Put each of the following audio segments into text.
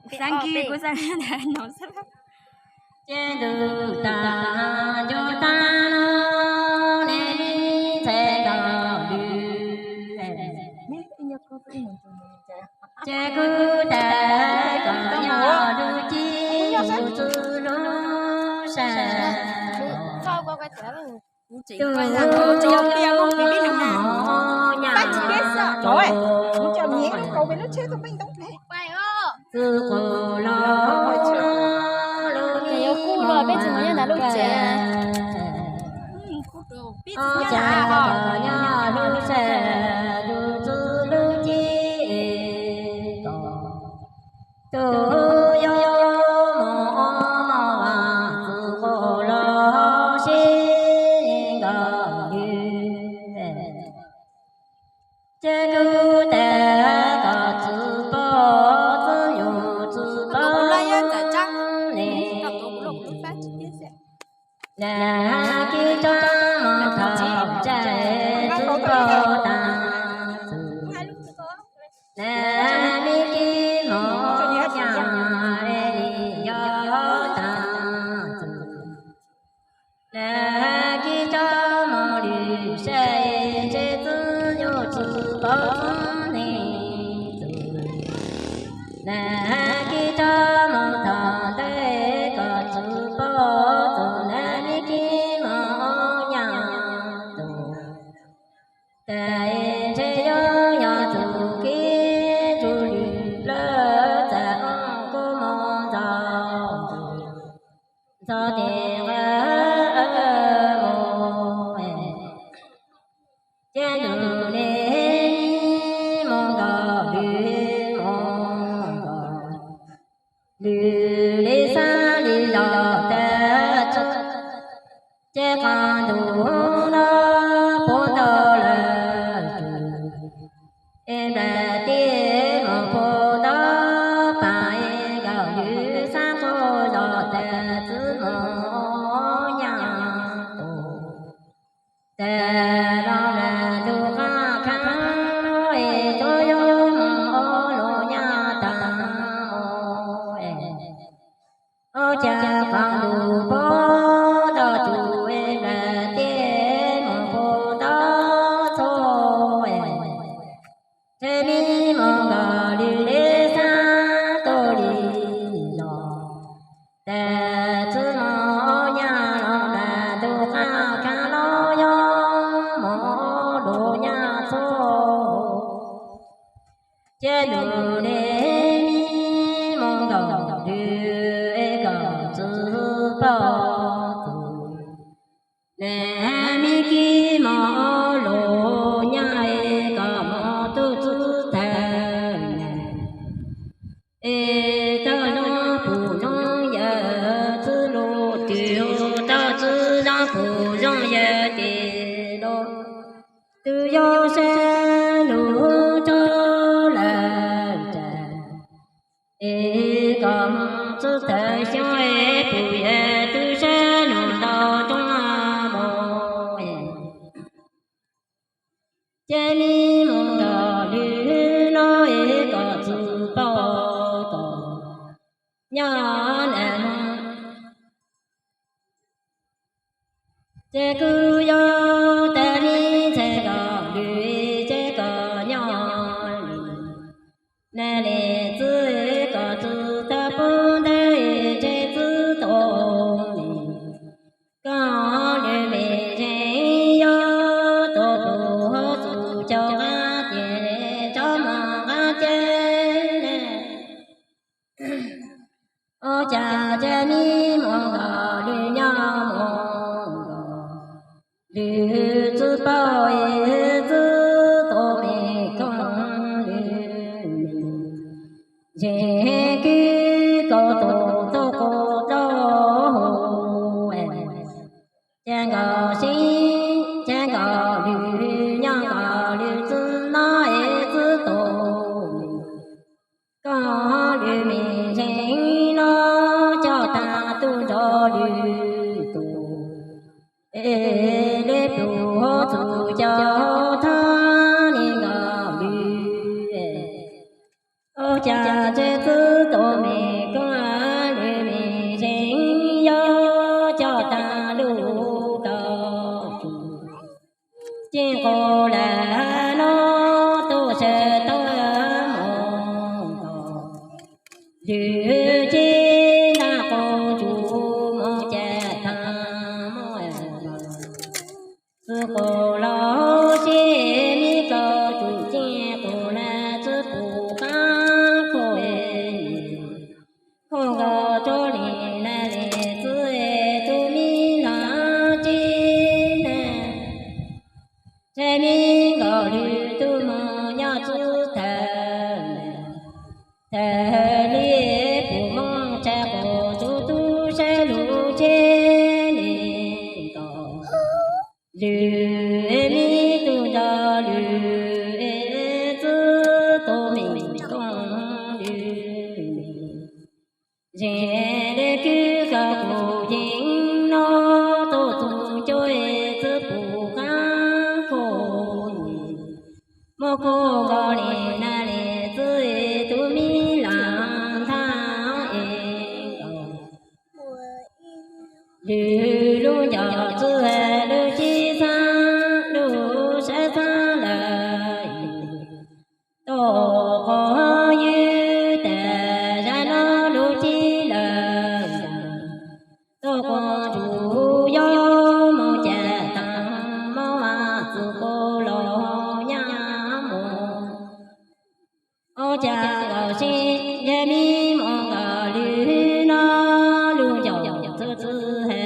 Xav kiag kuv xav ntawm no xwb. Ces ntuj tas ncuj tas no, nej ntxhais nkauj lwm. Ces kuv tas kom nyob lub cib, lub txwv lub sab. Tus nyab txwv qus los lub, peb tsis mus nyob ntawm lub tsev. Ob tsa kom nyob lub sab, tus txwv lub cib, tus yau mus ob no, txwv qus los sib nkawd yws. Ces kuv tas kom txwv pog txwv yus txwv pog ne, nas kib tsob mus thaum tsaib txwv pog tas txwv, nas me kib mus nyas li yog tas txwv. Nas kib tsob mus lwm sab, ntshe txwv yus txwv pog txwv ne txwv. Nas kib tsob mus thaum ntej kom txwv pog txwv, nas me kib mus nyas txwv. Tas ntshe yuav yog txwv kib txwv lwm lawm, txawm ob kub mus ntxov ntxov tes nqa mus. Ces nws li mus nkaus lwm mus nkaus lwm li xab li los tas txwv. Ces qhov ntuj no puv ntau lawm tus, es nplawg teb mus puv ntau pas, es nkaus lwm xab qub los tas txwv mus nyas tus. Tas los nplawg tus qab khav no, es tsuas yog mus ua lus nyas tas mus es. Ua cas qhov ntuj puv ntau tus, es nplawg teb mus puv ntau txhua es. Ntshe me mus nkaus lwm li xab tus li los tas txwv mus nyas los nplawg tus qab khav no, yog mus ua lus nyas txhua. Ces nws li me mus nkaus lwm es kom txwv pog txwv, nas me kib mus ua lus nyas es kom mus tu txwv tag nas. Es tau zoo pum zoo yawm txwv lus twg, tau txwv zoo pum zoo yawm tes los, twb yog saib lus rau lawm tas. Es kom mus txwv tawm xyoo es pum yawm twb saib lus ntau rau mus es. Ces me mus nkaus lwm no es kom txwv pog kom nyob nas. Ces kuv yog tas me ntxhais nkaus lwm ces kom nyob li. Nas li txwv kom txwv tau pub ntawd ces txwv tus me, kom lwm me zeej yog tus hlub txwv cov qab ces tsob mus qab ces ne. Ua cas ces me mus nkaus lwm nyob mus nkaus lwm txwv pog es txwv tus me koom lwm me zeej kib kom tus tub qus rau hu es. Ces nkaus sib ces nkaus lwm nyob nkaus lwm txwv no es txwv tus me, kom lwm me zeej no coj tag tus nrog lwm tus es li pluj txwv cov thab li nkaus lwm. Ua cas ces txwv tus me Lwm tib nta qus tsuas mus cas tag mus, txwv qus los sib me rau tsuas ciaj qus na txwv pum qab khau, khau nkaus rau li na li txwv tus me los tib na. Txawm me nkaus lwm tus mus nyob txwv tawg, tawg li pum mob tsa qus txwv tub saib lub tsheb li nkaus. Lwm me tub nrog lwm txwv tus me kooj lwm zeeg li kwv koj kuv yeej no tuaj txug cuab txwv pum qab khau, muab khau nkaus li na li txwv tus me los ntag es nkaus. Lwm lub ncauj txwv lub tib txhab lub sab txhab lawm, tuaj quas ywg tas zaj no lub tib lawm, tuaj quas ntsuj yob mus cas tag mus txwv qus los nyab mus. Ua cas nkaus sib yog me mus nkaus lwm no lub ncauj txwv txwv has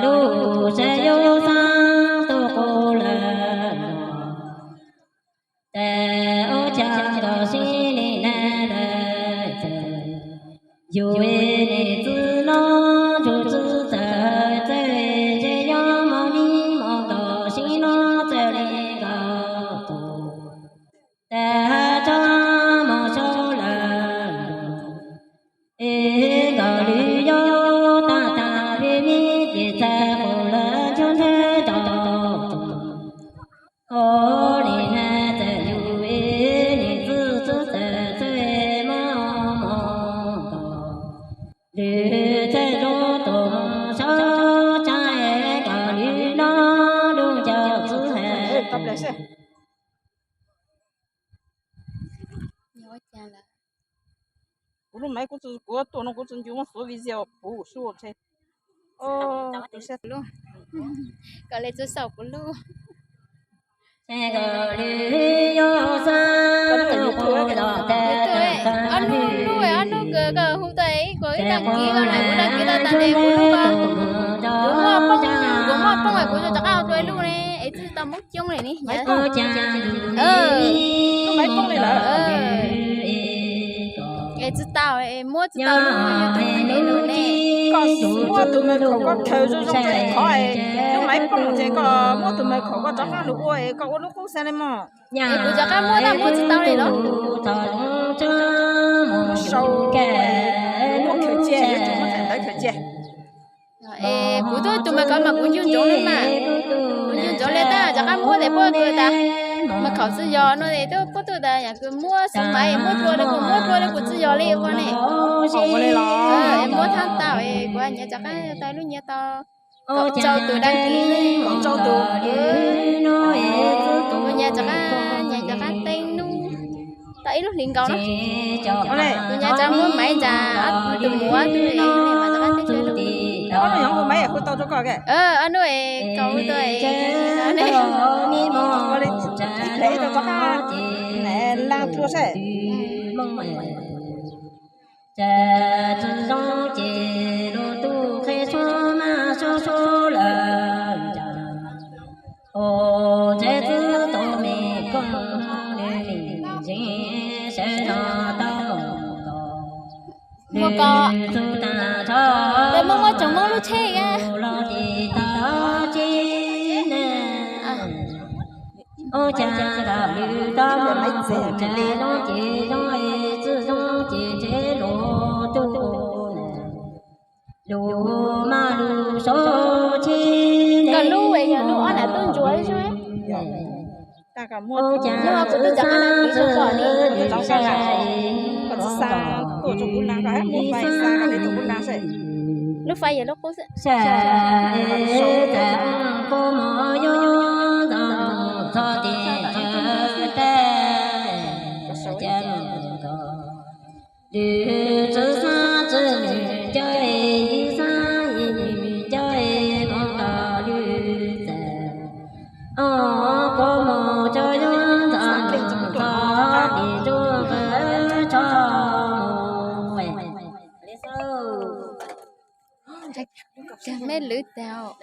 los lub sab yub xab tuaj qus lawm. Tes ua cas nkaus sib li na lawm, yus nim txwv no tsuas txwv txawg txawg txawg ntshe nyob mus me mus nkaus sib no txawg li nkaus tus tas tso mus so lawm. Es nkaus lwm yub tag tag li me ces txawg qus lawm nchuav nthawv rau tus Ua li na txawm yus nim txwv txwv txawg txawg mus mus nkaus lwm txawg zoo tus mus sab tsa nkaus lwm no lub ncauj txwv has. Kuv lub maiv kuv tsis, kuv tuaj no kuv tsis ncu muab xuav video puv su ntshe. Kom lawv tsis xaum kuv lub. Ob hnub lub, ob hnub kawg koj hu tau ib kuv ib dag kiv koj na, kuv dag kiv tau tas ntev kuv lub ko. Kuv muaj poob, kuv muaj poob es kuv rov qab ua dua ib lub ne, es tsis tau Hmoob coob li ne. Es tsis tau, muab tsis tau lub YouTube ne. Koj muab tus maiv khaum koj khaws zoo zoo tsis qhov, lub maiv poob ces koj muab tus maiv khaum koj rov qab lug ua es koj ua lub qub xab li mog. Es kuv rov qab muab tau, muab tsis tau li los. Sau, muab khaws cia, yuav tsum muab thaim ntawv khaws cia. Es kuv tuaj tus maiv khaum mas kuv ncu ntsoov li mas, kuv ncu ntsoov li tab rov qab muab tes puab kws tas maiv khaum tsis yog no es tuaj puab tuaj tas yam kws muab xub maiv es muab dlua li kuv, muab dlua li kuv tsis yog li ua ne. Es muab thab tau es kuv nyiav rov qab tau lub nyiav tau kaum rau tus dag kiv, kaum rau tus, kuv nyiav rov qab, nyiav rov qab teeb nub tau ib lub hlis nkaus na. Kuv nyiav rov muab maiv ntsa ob tus muam ob tug es mas rov qab teeb rau lub. Ob nub es kaum tau, ib pliag rov qab laag dlua saib. Cas tsis zoo ces lub tub qhe suab mas suab suab lawm cas. Ua ntxheb txwb tau me kooj nws nim ntseeg sawv los tau mus nkaus. Muaj ko, tes muaj muaj tsoom Hmoob lub tsheb los ces tau tsis ne. Ua cas nram lwm tau mus txog cas zoo ces zoo es tsis zoo ces ntshe luag tub lus mas lus sab tsis ne. Koj lub es yog lub ob nam tub ntsuag xwb. Ua cas kuv twb rov qab na kuv tsis tau li. Koj tsis xa tuaj rau kuv na, koj muab fais xa koj li rau kuv na seb. Lub fais yog lub qub xwb. Sab tas qub mos yob ntog txog tim qhov teb, cas Cag me lwv tag.